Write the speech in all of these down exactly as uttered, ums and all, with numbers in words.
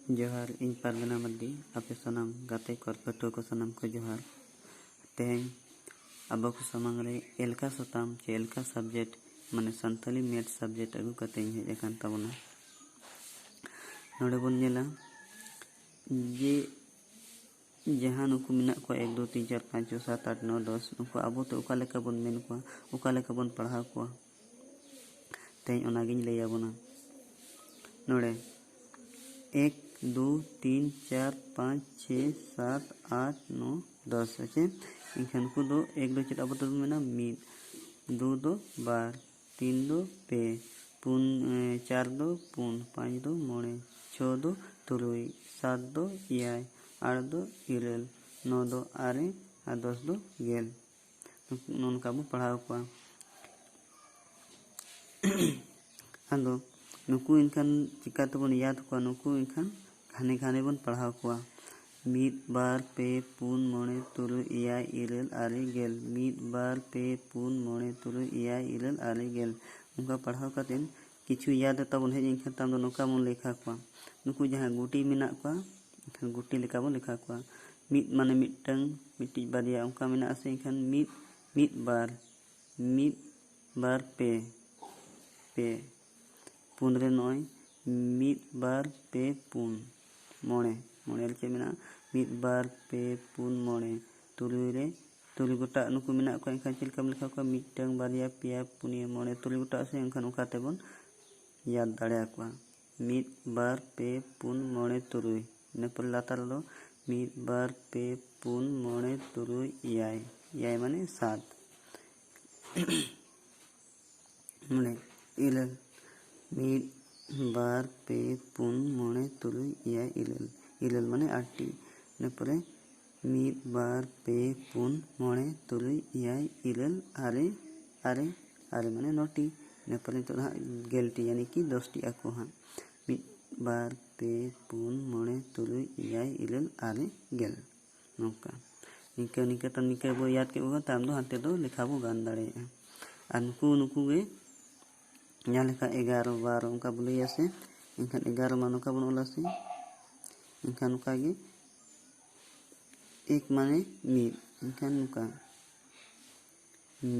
ᱡᱚᱦᱟᱨ, ᱤᱧ ᱯᱟᱨᱜᱟᱱᱟ ᱢᱟᱨᱰᱤ᱾ ᱟᱯᱮ ᱥᱟᱱᱟᱢ ᱜᱟᱛᱮ ᱠᱚ ᱟᱨ ᱯᱟᱹᱴᱷᱩᱣᱟᱹ ᱠᱚ ᱥᱟᱱᱟᱢ ᱠᱚ ᱡᱚᱦᱟᱨ᱾ ᱛᱮᱦᱮᱧ ᱟᱵᱚ ᱠᱚ ᱥᱟᱢᱟᱝ ᱨᱮ ᱮᱞᱠᱷᱟ ᱥᱟᱛᱟᱢ ᱪᱮ ᱮᱞᱠᱷᱟ subject, ᱢᱟᱱᱮ ᱥᱟᱱᱛᱟᱞᱤ math subject ᱟᱹᱜᱩ ᱠᱟᱛᱮ ᱤᱧ ᱦᱮᱡ ᱟᱠᱟᱱ ᱛᱟᱵᱚᱱᱟ᱾ ᱱᱚᱰᱮ ᱵᱚᱱ ᱧᱮᱞᱟ ᱡᱮ ᱡᱟᱦᱟᱸ ᱱᱩᱠᱩ ᱢᱮᱱᱟᱜ ᱠᱚᱣᱟ, ᱮᱠ, ᱫᱩ, ᱛᱤᱱ, ᱪᱟᱨ, ᱯᱟᱸᱪ, ᱪᱷᱚ, ᱥᱟᱛ, ᱟᱴ, ᱱᱚ, ᱫᱚᱥ, ᱱᱩᱠᱩ ᱟᱵᱚ ᱛᱮ ᱚᱠᱟ ᱞᱮᱠᱟ ᱵᱚᱱ ᱢᱮᱱ ᱠᱚᱣᱟ, ᱚᱠᱟ ᱞᱮᱠᱟ ᱵᱚᱱ ᱯᱟᱲᱦᱟᱣ ᱠᱚᱣᱟ, ᱛᱮᱦᱮᱧ ᱚᱱᱟᱜᱤᱧ ᱞᱟᱹᱭ ᱟᱵᱚᱱᱟ᱾ ᱱᱚᱰᱮ ᱮᱠ, ᱫᱩ, ᱛᱤᱱ, ᱪᱟᱨ, ᱯᱟᱸᱪ, ᱪᱷᱮ, ᱥᱟᱛ, ᱟᱴ, ᱱᱚ, ᱫᱚᱥ, ᱦᱮᱸ ᱪᱮ? ᱮᱱᱠᱷᱟᱱ ᱱᱩᱠᱩ ᱫᱚ ᱮᱠ ᱫᱚ ᱪᱮᱫ ᱟᱵᱚ ᱫᱚᱵᱚᱱ ᱢᱮᱱᱟ? ᱢᱤᱫ᱾ ᱫᱩ ᱫᱚ ᱵᱟᱨ᱾ ᱛᱤᱱ ᱫᱚ ᱯᱮ᱾ ᱯᱩᱱ, ᱮ, ᱪᱟᱨ ᱫᱚ ᱯᱩᱱ᱾ ᱯᱟᱸᱪ ᱫᱚ ᱢᱚᱬᱮ᱾ ᱪᱷᱚ ᱫᱚ ᱛᱩᱨᱩᱭ᱾ ᱥᱟᱛ ᱫᱚ ᱮᱭᱟᱭ᱾ ᱟᱴ ᱫᱚ ᱤᱨᱟᱹᱞ᱾ ᱱᱚ ᱫᱚ ᱟᱨᱮ᱾ ᱟᱨ ᱫᱚᱥ ᱫᱚ ᱜᱮᱞ᱾ ᱱᱚᱝᱠᱟ ᱵᱚᱱ ᱯᱟᱲᱦᱟᱣ ᱠᱚᱣᱟ᱾ ᱟᱫᱚ ᱱᱩᱠᱩ ᱮᱱᱠᱷᱟᱱ ᱪᱤᱠᱟᱹ ᱛᱮᱵᱚᱱ ᱭᱟᱫ ᱠᱚᱣᱟ? ᱱᱩᱠᱩ ᱮᱱᱠᱷᱟᱱ ᱜᱷᱟᱱᱮ ᱜᱷᱟᱱᱮ ᱵᱚᱱ ᱯᱟᱲᱦᱟᱣ ᱠᱚᱣᱟ᱾ ᱢᱤᱫ, ᱵᱟᱨ, ᱯᱮ, ᱯᱩᱱ, ᱢᱚᱬᱮ, ᱛᱩᱨᱩᱭ, ᱮᱭᱟᱭ, ᱤᱨᱟᱹᱞ, ᱟᱨᱮ, ᱜᱮᱞ᱾ ᱢᱤᱫ, ᱵᱟᱨ, ᱯᱮ, ᱯᱩᱱ, ᱢᱚᱬᱮ, ᱛᱩᱨᱩᱭ, ᱮᱭᱟᱭ, ᱤᱨᱟᱹᱞ, ᱟᱨᱮ, ᱜᱮᱞ᱾ ᱚᱱᱠᱟ ᱯᱟᱲᱦᱟᱣ ᱠᱟᱛᱮᱫ ᱠᱤᱪᱷᱩ ᱭᱟᱫ ᱨᱮ ᱛᱟᱵᱚᱱ ᱦᱮᱡ ᱮᱱᱠᱷᱟᱱ ᱛᱟᱭᱚᱢ ᱫᱚ ᱱᱚᱝᱠᱟ ᱵᱚᱱ ᱞᱮᱠᱷᱟ ᱠᱚᱣᱟ᱾ ᱱᱩᱠᱩ ᱡᱟᱦᱟᱸ ᱜᱩᱴᱤ ᱢᱮᱱᱟᱜ ᱠᱚᱣᱟ, ᱮᱱᱠᱷᱟᱱ ᱜᱩᱴᱤ ᱞᱮᱠᱟ ᱵᱚᱱ ᱞᱮᱠᱷᱟ ᱠᱚᱣᱟ᱾ ᱢᱤᱫ ᱢᱟᱱᱮ ᱢᱤᱫᱴᱟᱝ, ᱢᱤᱫᱴᱤᱡ, ᱵᱟᱨᱭᱟ, ᱚᱱᱠᱟ ᱢᱮᱱᱟᱜᱼᱟ ᱥᱮ? ᱮᱱᱠᱷᱟᱱ ᱢᱤᱫ, ᱢᱤᱫ, ᱵᱟᱨ, ᱢᱤᱫ, ᱵᱟᱨ, ᱯᱮ, ᱯᱮ᱾ ᱯᱩᱱ ᱨᱮ ᱱᱚᱜᱼᱚᱭ ᱢᱤᱫ, ᱵᱟᱨ, ᱯᱮ, ᱯᱩᱱ, ᱢᱚᱬᱮ᱾ ᱢᱚᱬᱮ ᱨᱮ ᱪᱮᱫ ᱢᱮᱱᱟᱜᱼᱟ? ᱢᱤᱫ, ᱵᱟᱨ, ᱯᱮ, ᱯᱩᱱ, ᱢᱚᱬᱮ᱾ ᱛᱩᱨᱩᱭ ᱨᱮ ᱛᱩᱨᱩᱭ ᱜᱚᱴᱟᱝ ᱱᱩᱠᱩ ᱢᱮᱱᱟᱜ ᱠᱚᱣᱟ, ᱮᱱᱠᱷᱟᱱ ᱪᱮᱫ ᱞᱮᱠᱟᱢ ᱞᱮᱠᱷᱟ ᱠᱚᱣᱟ? ᱢᱤᱫᱴᱟᱝ, ᱵᱟᱨᱭᱟ, ᱯᱮᱭᱟ, ᱯᱩᱱᱭᱟᱹ, ᱢᱚᱬᱮ, ᱛᱩᱨᱩᱭ ᱜᱚᱴᱟᱝ ᱥᱮ? ᱮᱱᱠᱷᱟᱱ ᱚᱱᱠᱟ ᱛᱮᱵᱚᱱ ᱭᱟᱫ ᱫᱟᱲᱮᱭᱟᱠᱚᱣᱟ᱾ ᱢᱤᱫ, ᱵᱟᱨ, ᱯᱮ, ᱯᱩᱱ, ᱢᱚᱬᱮ, ᱛᱩᱨᱩᱭ᱾ ᱤᱱᱟᱹ ᱯᱚᱨᱮ ᱞᱟᱛᱟᱨ ᱨᱮᱫᱚ ᱢᱤᱫ, ᱵᱟᱨ, ᱯᱮ, ᱯᱩᱱ, ᱢᱚᱬᱮ, ᱛᱩᱨᱩᱭ, ᱮᱭᱟᱭ᱾ ᱮᱭᱟᱭ ᱢᱟᱱᱮ ᱥᱟᱛ᱾ ᱢᱟᱱᱮ ᱤᱨᱟᱹᱞ᱾ ᱢᱤᱫ, ᱵᱟᱨ, ᱯᱮ, ᱯᱩᱱ, ᱢᱚᱬᱮ, ᱛᱩᱨᱩᱭ, ᱮᱭᱟᱭ, ᱤᱨᱟᱹᱞ᱾ ᱤᱨᱟᱹᱞ ᱢᱟᱱᱮ ᱟᱴ ᱴᱤ᱾ ᱤᱱᱟᱹ ᱯᱚᱨᱮ ᱢᱤᱫ, ᱵᱟᱨ, ᱯᱮ, ᱯᱩᱱ, ᱢᱚᱬᱮ, ᱛᱩᱨᱩᱭ, ᱮᱭᱟᱭ, ᱤᱨᱟᱹᱞ, ᱟᱨᱮ, ᱟᱨᱮ, ᱟᱨᱮ ᱢᱟᱱᱮ ᱱᱚ ᱴᱤ᱾ ᱤᱱᱟᱹ ᱯᱚᱨᱮ ᱱᱤᱛᱚᱜ ᱫᱚ ᱦᱟᱸᱜ ᱜᱮᱞ ᱴᱤ, ᱭᱟᱱᱤ ᱠᱤ ᱫᱚᱥ ᱴᱤ ᱟᱠᱚ ᱦᱟᱸᱜ᱾ ᱢᱤᱫ, ᱵᱟᱨ, ᱯᱮ, ᱯᱩᱱ, ᱢᱚᱬᱮ, ᱛᱩᱨᱩᱭ, ᱮᱭᱟᱭ, ᱤᱨᱟᱹᱞ, ᱟᱨᱮ, ᱜᱮᱞ᱾ ᱱᱚᱝᱠᱟ ᱱᱤᱝᱠᱟᱹ ᱱᱤᱝᱠᱟᱹ ᱛᱮ ᱱᱤᱝᱠᱟᱹ ᱵᱚ ᱭᱟᱫ ᱠᱮᱫ ᱠᱚ ᱠᱷᱟᱱ ᱛᱟᱭᱚᱢ ᱫᱚ ᱦᱟᱱᱛᱮ ᱫᱚ ᱞᱮᱠᱷᱟ ᱵᱚ ᱜᱟᱱ ᱫᱟᱲᱮᱭᱟᱜᱼᱟ᱾ ᱟᱨ ᱱᱩᱠᱩ, ᱱᱩᱠᱩ ᱜᱮ ᱡᱟᱦᱟᱸ ᱞᱮᱠᱟ ᱮᱜᱟᱨᱚ, ᱵᱟᱨᱚ ᱚᱱᱠᱟ ᱵᱚ ᱞᱟᱹᱭᱟ ᱥᱮ, ᱮᱱᱠᱷᱟᱱ ᱮᱜᱟᱨᱚ ᱢᱟ ᱱᱚᱝᱠᱟ ᱵᱚᱱ ᱚᱞᱟ ᱥᱮ, ᱮᱱᱠᱷᱟᱱ ᱱᱚᱝᱠᱟ ᱜᱮ ᱮᱠ ᱢᱟᱱᱮ ᱢᱤᱫ, ᱮᱱᱠᱷᱟᱱ ᱱᱚᱝᱠᱟ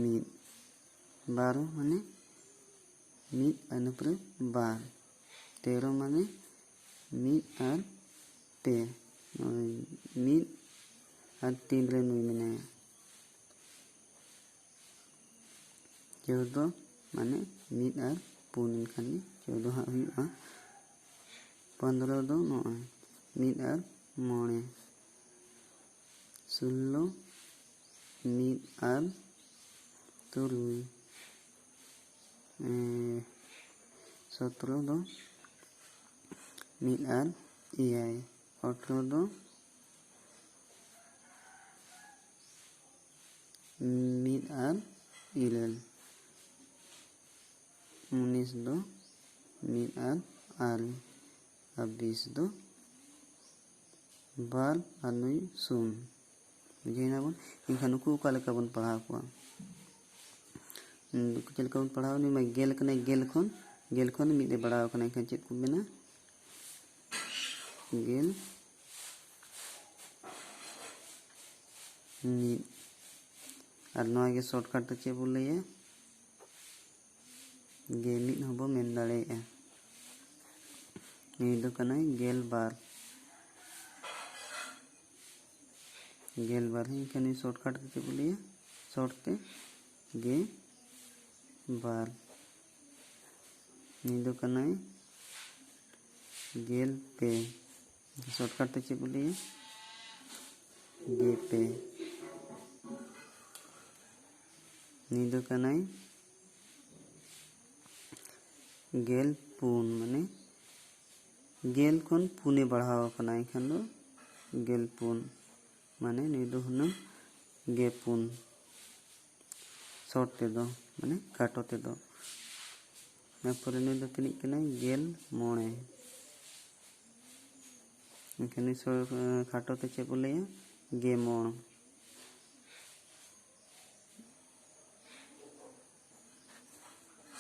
ᱢᱤᱫ, ᱵᱟᱨᱚ ᱢᱟᱱᱮ ᱢᱤᱫ ᱟᱨ ᱤᱱᱟᱹ ᱯᱚᱨᱮ ᱵᱟᱨ, ᱛᱮᱨᱚ ᱢᱟᱱᱮ ᱢᱤᱫ ᱟᱨ ᱯᱮ, ᱱᱚᱜᱼᱚᱭ ᱢᱤᱫ ᱟᱨ ᱛᱤᱱ ᱨᱮ ᱱᱩᱭ ᱢᱮᱱᱟᱭᱟ᱾ ᱪᱳᱫᱽᱫᱚ ᱢᱟᱱᱮ ᱢᱤᱫ ᱟᱨ ᱯᱩᱱ, ᱮᱱᱠᱷᱟᱱ ᱜᱮ ᱪᱳᱫᱽᱫᱚ ᱦᱟᱸᱜ ᱦᱩᱭᱩᱜᱼᱟ᱾ ᱯᱚᱱᱫᱽᱨᱚ ᱫᱚ ᱱᱚᱜᱼᱚᱭ ᱢᱤᱫ ᱟᱨ ᱢᱚᱬᱮ, ᱥᱳᱞᱞᱳ ᱢᱤᱫ ᱟᱨ ᱛᱩᱨᱩᱭ, ᱮᱸ, ᱥᱚᱛᱨᱚ ᱫᱚ ᱢᱤᱫ ᱟᱨ ᱮᱭᱟᱭ, ᱟᱴᱷᱨᱚ ᱫᱚ ᱢᱤᱫ ᱟᱨ ᱤᱨᱟᱹᱞ, ᱩᱱᱤᱥ ᱫᱚ ᱢᱤᱫ ᱟᱨ ᱟᱨᱮ, ᱟᱨ ᱵᱤᱥ ᱫᱚ ᱵᱟᱨ ᱟᱨ ᱱᱩᱭ ᱥᱩᱱ᱾ ᱵᱩᱡᱷᱟᱹᱣ ᱮᱱᱟ ᱵᱚᱱ? ᱮᱱᱠᱷᱟᱱ ᱱᱩᱠᱩ ᱚᱠᱟ ᱞᱮᱠᱟ ᱵᱚᱱ ᱯᱟᱲᱦᱟᱣ ᱠᱚᱣᱟ? ᱱᱩᱠᱩ ᱪᱮᱫ ᱞᱮᱠᱟ ᱵᱚᱱ ᱯᱟᱲᱦᱟᱣ? ᱱᱩᱭ ᱢᱟ ᱜᱮᱞ ᱠᱟᱱᱟᱭ, ᱜᱮᱞ ᱠᱷᱚᱱ, ᱜᱮᱞ ᱠᱷᱚᱱ ᱢᱤᱫ ᱮ ᱵᱟᱲᱟᱣ ᱠᱟᱱᱟ, ᱮᱱᱠᱷᱟᱱ ᱪᱮᱫ ᱠᱚ ᱢᱮᱱᱟ? ᱜᱮᱞ ᱢᱤᱫ᱾ ᱟᱨ ᱱᱚᱣᱟ ᱜᱮ shortcut ᱛᱮ ᱪᱮᱫ ᱵᱚ ᱞᱟᱹᱭᱟ? ᱜᱮ ᱢᱤᱫ ᱦᱚᱸᱵᱚ ᱢᱮᱱ ᱫᱟᱲᱮᱭᱟᱜᱼᱟ᱾ ᱱᱩᱭ ᱫᱚ ᱠᱟᱱᱟᱭ ᱜᱮᱞ ᱵᱟᱨ᱾ ᱜᱮᱞ ᱵᱟᱨ ᱦᱮᱸ, ᱮᱱᱠᱷᱟᱱ ᱱᱩᱭ shortcut ᱛᱮ ᱪᱮᱫ ᱵᱚ ᱞᱟᱹᱭᱟ? Short ᱛᱮ ᱜᱮ ᱵᱟᱨ᱾ ᱱᱩᱭ ᱫᱚ ᱠᱟᱱᱟᱭ ᱜᱮᱞ ᱯᱮ᱾ Shortcut ᱛᱮ ᱪᱮᱫ ᱵᱚ ᱞᱟᱹᱭᱟ? ᱜᱮ ᱯᱮ᱾ ᱱᱩᱭ ᱫᱚ ᱠᱟᱱᱟᱭ ᱜᱮᱞ ᱯᱩᱱ, ᱢᱟᱱᱮ ᱜᱮᱞ ᱠᱷᱚᱱ ᱯᱩᱱᱮ ᱵᱟᱲᱦᱟᱣ ᱟᱠᱟᱱᱟ, ᱮᱱᱠᱷᱟᱱ ᱫᱚ ᱜᱮᱞ ᱯᱩᱱ, ᱢᱟᱱᱮ ᱱᱩᱭ ᱫᱚ ᱦᱩᱱᱟᱹᱝ ᱜᱮ ᱯᱩᱱ᱾ Short ᱛᱮᱫᱚ, ᱢᱟᱱᱮ ᱠᱷᱟᱴᱚ ᱛᱮᱫᱚ᱾ ᱤᱱᱟᱹ ᱯᱚᱨᱮ ᱱᱩᱭ ᱫᱚ ᱛᱤᱱᱟᱹᱜ ᱠᱟᱱᱟᱭ? ᱜᱮᱞ ᱢᱚᱬᱮ᱾ ᱮᱱᱠᱷᱟᱱ ᱱᱩᱭ ᱥᱚ-, ᱠᱷᱟᱴᱚ ᱛᱮ ᱪᱮᱫ ᱵᱚ ᱞᱟᱹᱭᱟ? ᱜᱮᱢᱚᱬ᱾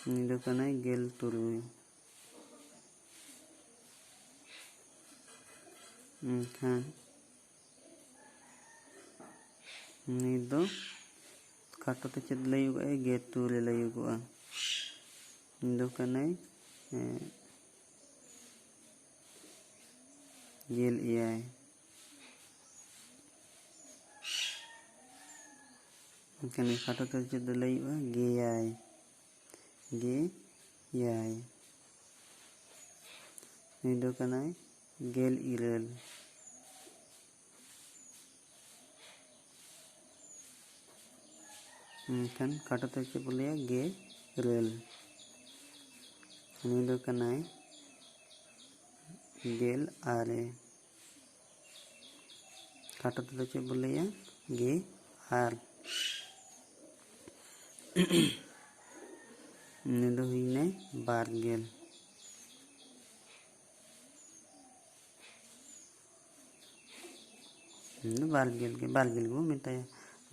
ᱩᱱᱤ ᱫᱚ ᱠᱟᱱᱟᱭ ᱜᱮᱞ ᱛᱩᱨᱩᱭ᱾ ᱮᱱᱠᱷᱟᱱ ᱱᱩᱭ ᱫᱚ ᱠᱷᱟᱴᱚ ᱛᱮ ᱪᱮᱫ ᱞᱟᱹᱭᱩᱜᱚᱜᱼᱟ? ᱜᱮ ᱛᱩᱨᱩᱭ ᱞᱟᱹᱭᱩᱜᱚᱜᱼᱟ᱾ ᱱᱩᱭ ᱫᱚ ᱠᱟᱱᱟᱭ, ᱮ, ᱜᱮᱞ ᱮᱭᱟᱭ᱾ ᱮᱱᱠᱷᱟᱱ ᱠᱷᱟᱴᱚ ᱛᱮ ᱪᱮᱫ ᱞᱟᱹᱭᱩᱜᱼᱟ? ᱜᱮᱭᱟᱭ᱾ ᱜᱮᱭᱟᱭ᱾ ᱱᱩᱭ ᱫᱚ ᱠᱟᱱᱟᱭ ᱜᱮᱞ ᱤᱨᱟᱹᱞ᱾ ᱮᱱᱠᱷᱟᱱ ᱠᱷᱟᱴᱚ ᱛᱮ ᱪᱮᱫ ᱵᱚ ᱞᱟᱹᱭᱟ? ᱜᱮ ᱤᱨᱟᱹᱞ᱾ ᱩᱱᱤ ᱫᱚ ᱠᱟᱱᱟᱭ ᱜᱮᱞ ᱟᱨᱮ᱾ ᱠᱷᱟᱴᱚ ᱛᱮᱫᱚ ᱪᱮᱫ ᱵᱚ ᱞᱟᱹᱭᱟ? ᱜᱮ ᱟᱨ᱾ ᱩᱱᱤ ᱫᱚ ᱦᱩᱭᱱᱟᱭ ᱵᱟᱨ ᱜᱮᱞ᱾ ᱩᱱᱤ ᱫᱚ ᱵᱟᱨ ᱜᱮᱞ ᱜᱮ, ᱵᱟᱨ ᱜᱮᱞ ᱜᱮᱵᱚ ᱢᱮᱛᱟᱭᱟ,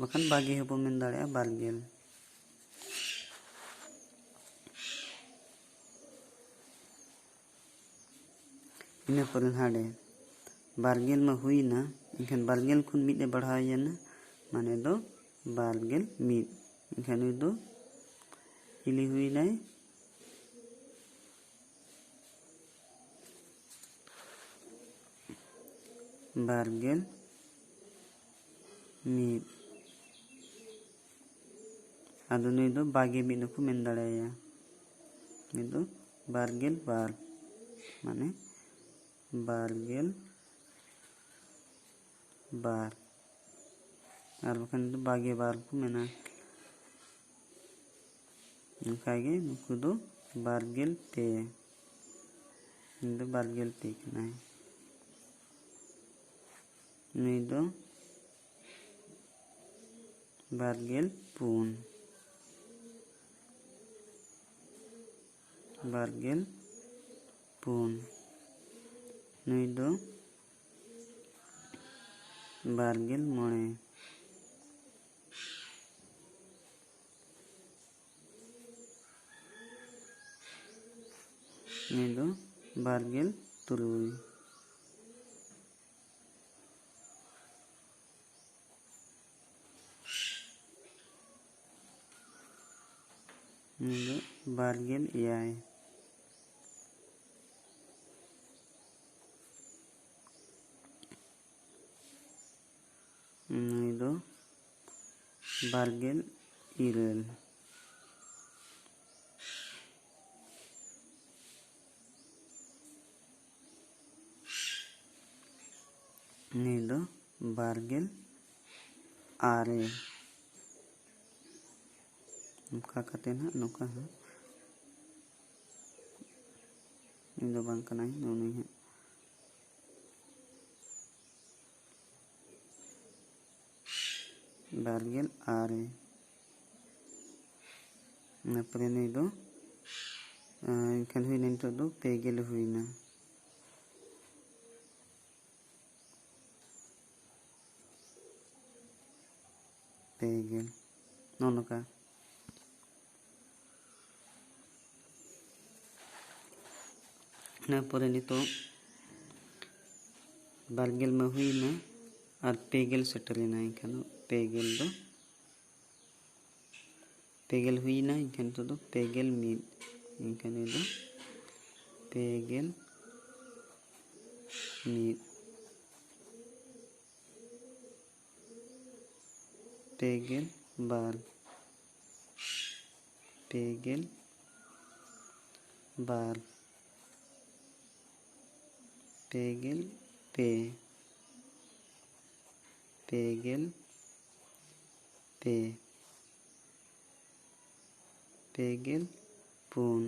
ᱵᱟᱠᱷᱟᱱ ᱵᱟᱜᱮ ᱦᱚᱸᱵᱚ ᱢᱮᱱ ᱫᱟᱲᱮᱭᱟᱜᱼᱟ, ᱵᱟᱨ ᱜᱮᱞ᱾ ᱤᱱᱟᱹ ᱯᱚᱨᱮ ᱦᱟᱸᱰᱮ ᱵᱟᱨ ᱜᱮᱞ ᱢᱟ ᱦᱩᱭᱱᱟ, ᱮᱱᱠᱷᱟᱱ ᱵᱟᱨ ᱜᱮᱞ ᱠᱷᱚᱱ ᱢᱤᱫ ᱮ ᱵᱟᱲᱦᱟᱣ ᱮᱱᱟ, ᱢᱟᱱᱮ ᱫᱚ ᱵᱟᱨ ᱜᱮᱞ ᱢᱤᱫ᱾ ᱮᱱᱠᱷᱟᱱ ᱱᱩᱭ ᱫᱚ ᱪᱤᱞᱤ ᱦᱩᱭᱱᱟᱭ? ᱵᱟᱨ ᱜᱮᱞ ᱢᱤᱫ᱾ ᱟᱫᱚ ᱱᱩᱭ ᱫᱚ ᱵᱟᱜᱮ ᱢᱤᱫ ᱦᱚᱸᱠᱚ ᱢᱮᱱ ᱫᱟᱲᱮᱭᱟᱭᱟ᱾ ᱱᱩᱭ ᱫᱚ ᱵᱟᱨ ᱜᱮᱞ ᱵᱟᱨ, ᱢᱟᱱᱮ ᱵᱟᱨ ᱜᱮᱞ ᱵᱟᱨ, ᱟᱨ ᱵᱟᱠᱷᱟᱱ ᱫᱚ ᱵᱟᱜᱮ ᱵᱟᱨ ᱠᱚ ᱢᱮᱱᱟ᱾ ᱚᱱᱠᱟᱜᱮ ᱱᱩᱠᱩ ᱫᱚ ᱵᱟᱨ ᱜᱮᱞ ᱯᱮ, ᱱᱩᱭ ᱫᱚ ᱵᱟᱨ ᱜᱮᱞ ᱯᱮ ᱠᱟᱱᱟᱭ᱾ ᱱᱩᱭ ᱫᱚ ᱵᱟᱨ ᱜᱮᱞ ᱯᱩᱱ, ᱵᱟᱨ ᱜᱮᱞ ᱯᱩᱱ᱾ ᱱᱩᱭ ᱫᱚ ᱵᱟᱨ ᱜᱮᱞ ᱢᱚᱬᱮ᱾ ᱱᱩᱭ ᱫᱚ ᱵᱟᱨ ᱜᱮᱞ ᱛᱩᱨᱩᱭ᱾ ᱱᱩᱭ ᱫᱚ ᱵᱟᱨ ᱜᱮᱞ ᱮᱭᱟᱭ᱾ ᱱᱩᱭ ᱫᱚ ᱵᱟᱨ ᱜᱮᱞ ᱤᱨᱟᱹᱞ᱾ ᱱᱩᱭ ᱫᱚ ᱵᱟᱨ ᱜᱮᱞ ᱟᱨᱮ᱾ ᱱᱚᱝᱠᱟ ᱠᱟᱛᱮ ᱱᱟᱦᱟᱜ, ᱱᱚᱝᱠᱟ ᱦᱟᱸᱜ, ᱤᱧ ᱫᱚ ᱵᱟᱝ ᱠᱟᱱᱟᱭ, ᱱᱩᱭ ᱦᱟᱸᱜ᱾ ᱵᱟᱨ ᱜᱮᱞ ᱟᱨᱮ᱾ ᱤᱱᱟᱹ ᱯᱚᱨᱮ ᱱᱩᱭ ᱫᱚ, ᱮᱸ, ᱮᱱᱠᱷᱟᱱ ᱦᱩᱭᱱᱟ, ᱱᱤᱛᱚᱜ ᱫᱚ ᱯᱮ ᱜᱮᱞ ᱦᱩᱭᱱᱟ᱾ ᱯᱮ ᱜᱮᱞ, ᱱᱚᱜᱼᱚ ᱱᱚᱝᱠᱟ᱾ ᱤᱱᱟᱹ ᱯᱚᱨᱮ ᱱᱤᱛᱚᱜ ᱵᱟᱨ ᱜᱮᱞ ᱢᱟ ᱦᱩᱭᱱᱟ ᱟᱨ ᱯᱮ ᱜᱮᱞ ᱥᱮᱴᱮᱨᱮᱱᱟ, ᱮᱱᱠᱷᱟᱱ ᱫᱚ ᱯᱮ ᱜᱮᱞ ᱫᱚ, ᱯᱮ ᱜᱮᱞ ᱦᱩᱭᱱᱟ, ᱮᱱᱠᱷᱟᱱ ᱱᱤᱛᱚᱜ ᱫᱚ ᱯᱮ ᱜᱮᱞ ᱢᱤᱫ, ᱮᱱᱠᱷᱟᱱ ᱱᱤᱛᱚᱜ ᱫᱚ ᱯᱮ ᱜᱮᱞ ᱢᱤᱫ, ᱯᱮ ᱜᱮᱞ ᱵᱟᱨ, ᱯᱮ ᱜᱮᱞ ᱵᱟᱨ, ᱯᱮ ᱜᱮᱞ ᱯᱮ, ᱯᱮ ᱜᱮᱞ ᱯᱮ, ᱯᱮ ᱜᱮᱞ ᱯᱩᱱ,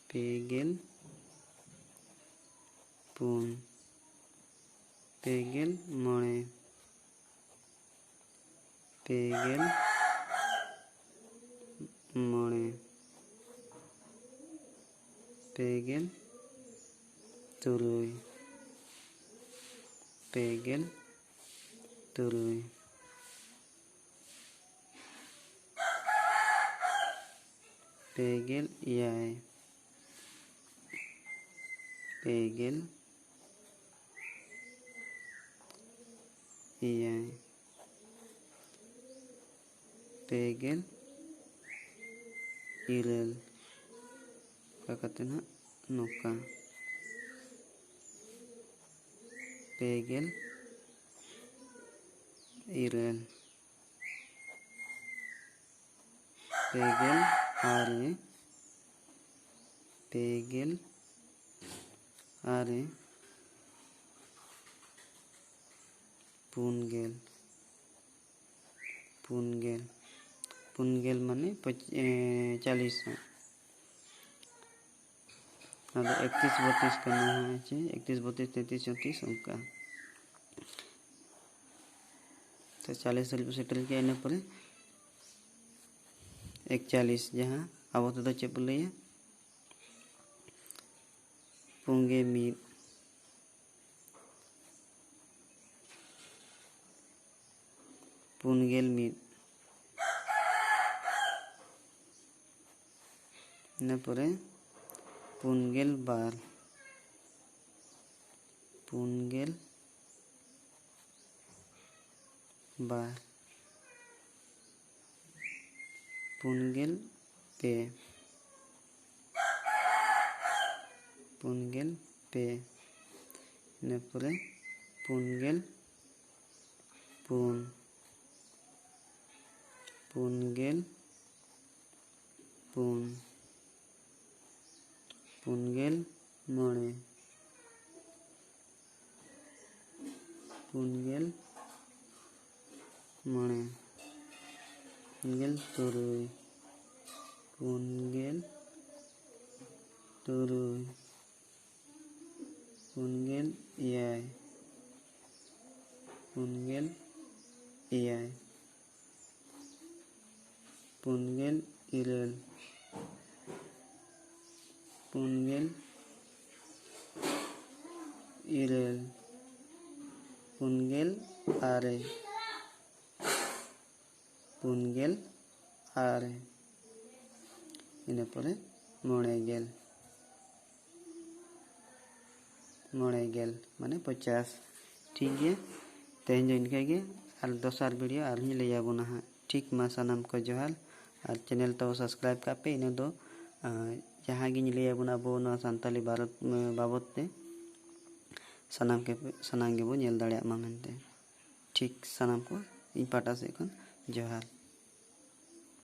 ᱯᱮ ᱜᱮᱞ ᱯᱩᱱ, ᱯᱮ ᱜᱮᱞ ᱢᱚᱬᱮ, ᱯᱮ ᱜᱮᱞ ᱢᱚᱬᱮ, ᱯᱮ ᱜᱮᱞ ᱛᱩᱨᱩᱭ, ᱯᱮ ᱜᱮᱞ ᱛᱩᱨᱩᱭ, ᱯᱮ ᱜᱮᱞ ᱮᱭᱟᱭ, ᱯᱮ ᱜᱮᱞ ᱮᱭᱟᱭ, ᱯᱮ ᱜᱮᱞ ᱤᱨᱟᱹᱞ᱾ ᱚᱱᱠᱟ ᱠᱟᱛᱮ ᱱᱟᱦᱟᱜ ᱱᱚᱝᱠᱟ ᱯᱮ ᱜᱮᱞ ᱤᱨᱟᱹᱞ, ᱯᱮ ᱜᱮᱞ ᱟᱨᱮ, ᱯᱮ ᱜᱮᱞ ᱟᱨᱮ, ᱯᱩᱱ ᱜᱮᱞ, ᱯᱩᱱ ᱜᱮᱞ, ᱯᱩᱱ ᱜᱮᱞ ᱢᱟᱱᱮ ᱯᱚᱸᱪ-, ᱮ, ᱪᱟᱞᱤᱥ ᱦᱟᱸᱜ᱾ ᱟᱫᱚ ᱮᱠᱛᱨᱤᱥ ᱵᱚᱛᱨᱤᱥ ᱠᱟᱱᱟ ᱦᱟᱸᱜ, ᱦᱮᱸ ᱪᱮ? ᱮᱠᱛᱨᱤᱥ ᱵᱚᱛᱨᱤᱥ ᱛᱮᱛᱨᱤᱥ ᱪᱚᱣᱛᱨᱤᱥ ᱚᱱᱠᱟ᱾ ᱛᱚ ᱪᱟᱞᱤᱥ ᱫᱷᱟᱹᱵᱤᱡ ᱵᱚ ᱥᱮᱴᱮᱨ ᱠᱮᱜᱼᱟ, ᱤᱱᱟᱹ ᱯᱚᱨᱮ ᱮᱠᱪᱟᱞᱤᱥ, ᱡᱟᱦᱟᱸ ᱟᱵᱚ ᱛᱮᱫᱚ ᱪᱮᱫ ᱵᱚ ᱞᱟᱹᱭᱟ? ᱯᱩᱱ ᱜᱮ ᱢᱤᱫ, ᱯᱩᱱ ᱜᱮᱞ ᱢᱤᱫ᱾ ᱤᱱᱟᱹ ᱯᱚᱨᱮ ᱯᱩᱱ ᱜᱮᱞ ᱵᱟᱨ, ᱯᱩᱱ ᱜᱮᱞ ᱵᱟᱨ, ᱯᱩᱱ ᱜᱮᱞ ᱯᱮ, ᱯᱩᱱ ᱜᱮᱞ ᱯᱮ, ᱤᱱᱟᱹ ᱯᱚᱨᱮ ᱯᱩᱱ ᱜᱮᱞ ᱯᱩᱱ, ᱯᱩᱱ ᱜᱮᱞ ᱯᱩᱱ, ᱯᱩᱱ ᱜᱮᱞ ᱢᱚᱬᱮ, ᱯᱩᱱ ᱜᱮᱞ ᱢᱚᱬᱮ, ᱯᱩᱱ ᱜᱮᱞ ᱛᱩᱨᱩᱭ, ᱯᱩᱱ ᱜᱮᱞ ᱛᱩᱨᱩᱭ, ᱯᱩᱱ ᱜᱮᱞ ᱮᱭᱟᱭ, ᱯᱩᱱ ᱜᱮᱞ ᱮᱭᱟᱭ, ᱯᱩᱱ ᱜᱮᱞ ᱤᱨᱟᱹᱞ, ᱯᱩᱱ ᱜᱮᱞ ᱤᱨᱟᱹᱞ, ᱯᱩᱱ ᱜᱮᱞ ᱟᱨᱮ, ᱯᱩᱱ ᱜᱮᱞ ᱟᱨᱮ, ᱤᱱᱟᱹ ᱯᱚᱨᱮ ᱢᱚᱬᱮ ᱜᱮᱞ, ᱢᱚᱬᱮ ᱜᱮᱞ ᱢᱟᱱᱮ ᱯᱚᱪᱟᱥ᱾ ᱴᱷᱤᱠ ᱜᱮᱭᱟ, ᱛᱮᱦᱮᱧ ᱫᱚ ᱤᱱᱠᱟᱹ ᱜᱮ, ᱟᱨ ᱫᱚᱥᱟᱨ video ᱟᱨᱦᱚᱸᱧ ᱞᱟᱹᱭ ᱟᱵᱚᱱᱟ ᱦᱟᱸᱜ᱾ ᱴᱷᱤᱠ, ᱢᱟ ᱥᱟᱱᱟᱢ ᱠᱚ ᱡᱚᱦᱟᱨ᱾ ᱟᱨ channel ᱛᱟᱵᱚ subscribe ᱠᱟᱜ ᱯᱮ, ᱤᱱᱟᱹ ᱫᱚ, ᱟᱸ, ᱡᱟᱦᱟᱸ ᱜᱤᱧ ᱞᱟᱹᱭ ᱟᱵᱚᱱᱟ ᱟᱵᱚ ᱱᱚᱣᱟ ᱥᱟᱱᱛᱟᱞᱤ ᱵᱟᱨᱚᱛ, ᱟᱸ, ᱵᱟᱵᱚᱛ ᱛᱮ ᱥᱟᱱᱟᱢ ᱠᱮ-, ᱥᱟᱱᱟᱢ ᱜᱮᱵᱚ ᱧᱮᱞ ᱫᱟᱲᱮᱭᱟᱜ ᱢᱟ ᱢᱮᱱᱛᱮ᱾ ᱴᱷᱤᱠ, ᱥᱟᱱᱟᱢ ᱠᱚ ᱤᱧ ᱯᱟᱦᱴᱟ ᱥᱮᱫ ᱠᱷᱚᱱ ᱡᱚᱦᱟᱨ᱾